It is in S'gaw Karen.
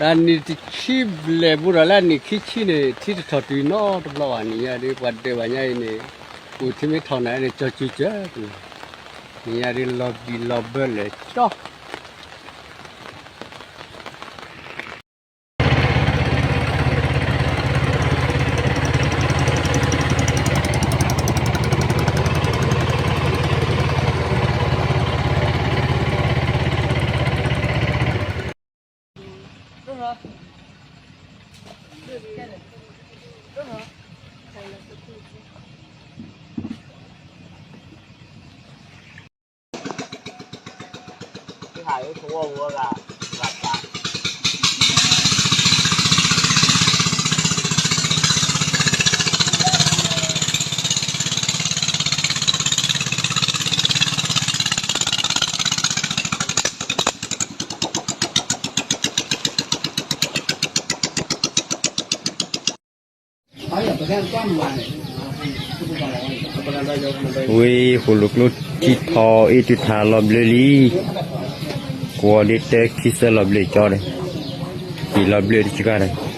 တၢ်နံၣ်တဆံဘျဲၣ်ဘူးဒီးလၢအနံၣ်ခံဆံန့ၣ် ထံတထီၣ်တုၤနီတဘျီဘၣ် နံၣ်ညါဒ်ပှၤဒၢးဘၣ်ညါအံၤန့ၣ် အိၣ်ထံမ့ၢ်ထီၣ်နၤန့ၣ် ကၠီၤစုကၢၤတန့ၣ် နံၣ်ညါဒ်လီၤဘံၣ်လီၤဘၢလဲၣ်ကၠီ ဝ့ၢ်ဃိၣ်လိာ်ကျိ ထံထီၣ်အ့ၣ်တုၤထးလီၤဘျၢလံ, ကွီၢ်ဒ့တၢခံဆၢလီၤဘျၢကၠီဒီး, က့ၤလီၤဘျၢတဆံခါဒီး,